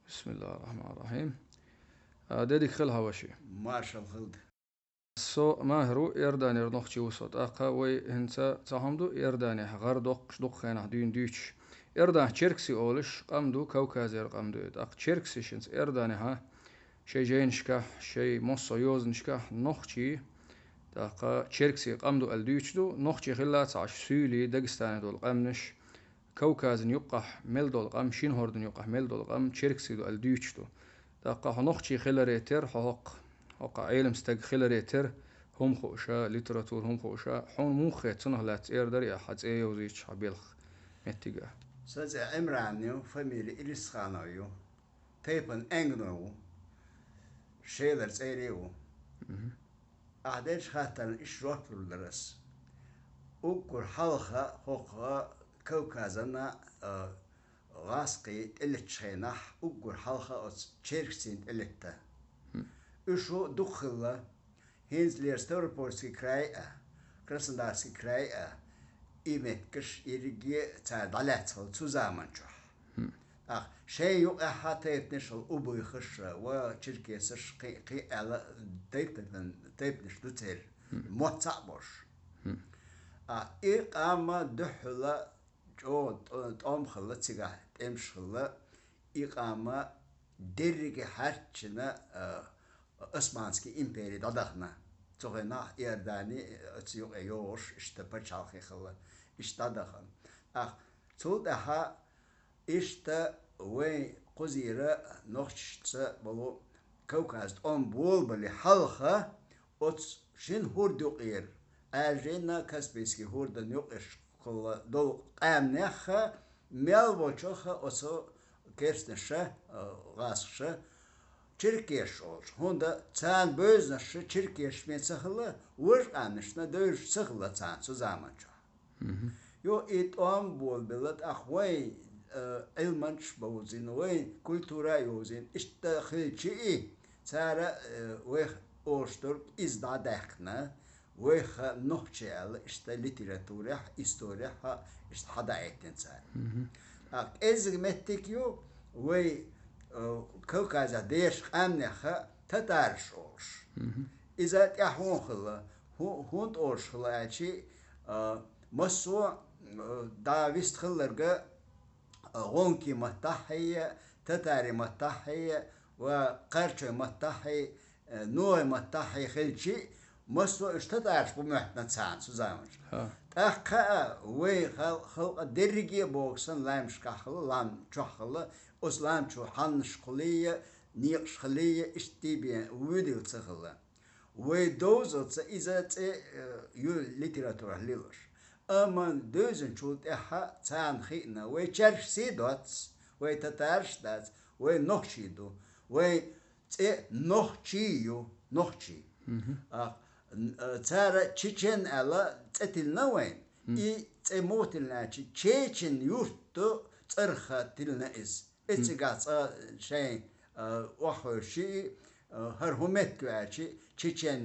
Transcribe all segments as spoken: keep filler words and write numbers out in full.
Бисмиллахир-рахманир-рахим. А, де дика хила хьан, ваши. Маршал хилда. Со Магьар ву, Иорданера нохчи ву со. ТӀаккха вай хӀинца цхьа хӀума ду, Иорданехь гӀар доккхуш дукха хенахь дуьйна дуьйцуш. Иорданехь черкси олуш къам ду, Кавказера къам ду. ТӀаккха черксиш хӀинца Иорданехь шайн жайнашкахь, шайн массо а йозанашкахь нохчий, тӀаккха черкси къам ду аьлла дуьйцуш ду, нохчий хилла ца Ӏаш, суьйлий, Дагестане долу къаьмнаш, Кавказан юккъахь мел долу къам, шина хӀордан юккъахь мел долу къам, черкси ду аьлла дуьйцуш ду. ТӀаккха хьо нохчий хиларе терра, хьо хӀокху, хӀокху Ӏелам стаг хиларе терра, хӀума хууша, литература хӀума хууша, хьуна муха хета цунах лаьцна цӀера дара, я хьан цӀе йовзуьйтуш хьан белхан меттиг а? Сан цӀе Ӏимран ю, фамили Илисханов ю, тайпан Энгно ву, Шелара цӀера ву. Мгм. Ахь деллачу хаттарна иштта жоп лур дара ас. Уггар хьалха хӀокху Кавказана, а, гӀазкхий тӀелеттачу хенахь, уггар хьалха оцу черксийн тӀелетта. Хм. Уьш ву дукха хилла, хӀинцалера Ставропольский край а, Краснодарский край а, и меттигаш ерриге цара дӀалаьцна хилла цу заманчохь. Хм. ТӀаккха шайн юкъехь а тайпанаш хилла, убыхаш а, ва черкесаш, кхин, кхин аьлла, тайп-, тайпан-, тайпанаш ду церан, хм, мотт цхьаъ болуш. Хм. А, и къам а дуьххьала чӀогӀа тӀо-, тӀом хилла цигахь, тӀемаш хилла, и къам а дерриге хьаьрчина, а, Османский импери дӀадахана. Цу хенахь Иордани оцу юкъе йогӀуш, иштта пачхьалкхе хилла, иштта дӀадахана. ТӀаккха цул тӀаьхьа иштта вайн кхузера нохчашца болу Кавказ тӀом болабале хьалха, оцу шина хӀорда юкъера, Ӏаьржина Каспийский хӀордан юкъерчу хилла долу къаьмнех а, мел волчух а оцу керстанаша, а, гӀазкхаша, черкеш олуш. ХӀунда царна бевзанаш черкеш бен ца хилла, важа къаьмнашна девзаш ца хилла царна цу заманчохь. Мгм. Йо, и тӀом болабелла, тӀаккха вайн, а, Ӏилманчаш бовзийна, вайн культура а йовзийна, иштта хилча и, цара, а, вайх олуш дерг иза дӀадаьккхина, вайх нохчий аьлла, иштта литературехь, исторехь а иштта хьадаийтина цара. Мгм. ТӀаккха кӀеззиг меттиг ю вай, а, Кавказехь дешачу къаьмнех а татараш олуш. Мгм. Иза тӀаьхьа хӀунда хилла, хӀу-, хӀунда олуш хилла аьлчи, а, массо а, а, дӀа вист хилларг а, гӀонкий маттахь а, татарий маттахь а, ва кхарчой маттахь а, э, ногӀий маттахь а хилчи, массо а уьш татараш бу моьттина царна цу заманчохь. ХӀа. ТӀаккха а вай хал-, халкъа дерриге а боху санна лаймашкахь хилла, лам чохь хилла, оцу лам чу хьаннаш хилла а, некъаш хилла а, иштта бен вуьйдилла ца хилла. Вай довзалца иза цӀе, э, ю литературахь лелош. Амма девзинчул тӀаьхьа царна хиъна, вай черксий доц, вай татараш дац, вай нохчий ду, вай цӀе нохчий ю, нохчий. Мгм. А, н-, а, цара чечен аьлла цӀе тиллина вайн. Мгм. И цӀе муха тиллина аьлча, чечен юрт ду цӀарах тиллина иза. Мгм. Эцигахь цкъа шайн, а, охьахевший, а, хӀара хӀун меттиг ю аьлча, чечен,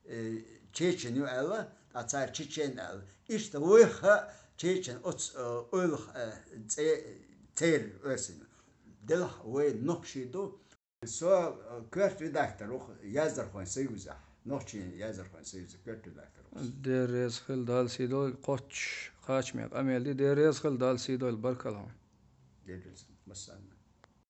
э, чечен ю аьлла, ткъа цара чечен аьлла. Иштта вайх а чечен оцу, а, ойлах, а, цӀе-, церан оьрсийн. Делахь вай нохчий ду, Со, э, коьрта редактор ву Яздархойн союзехь, нохчийн Яздархойн союзан коьрта редактор ву. Дела реза хила, Дала сий дойла, кхоччуш кхачаме къамел ди, Дела реза хила, Дала сий дойла, баркалла хьуна. Дела реза хила, массарна.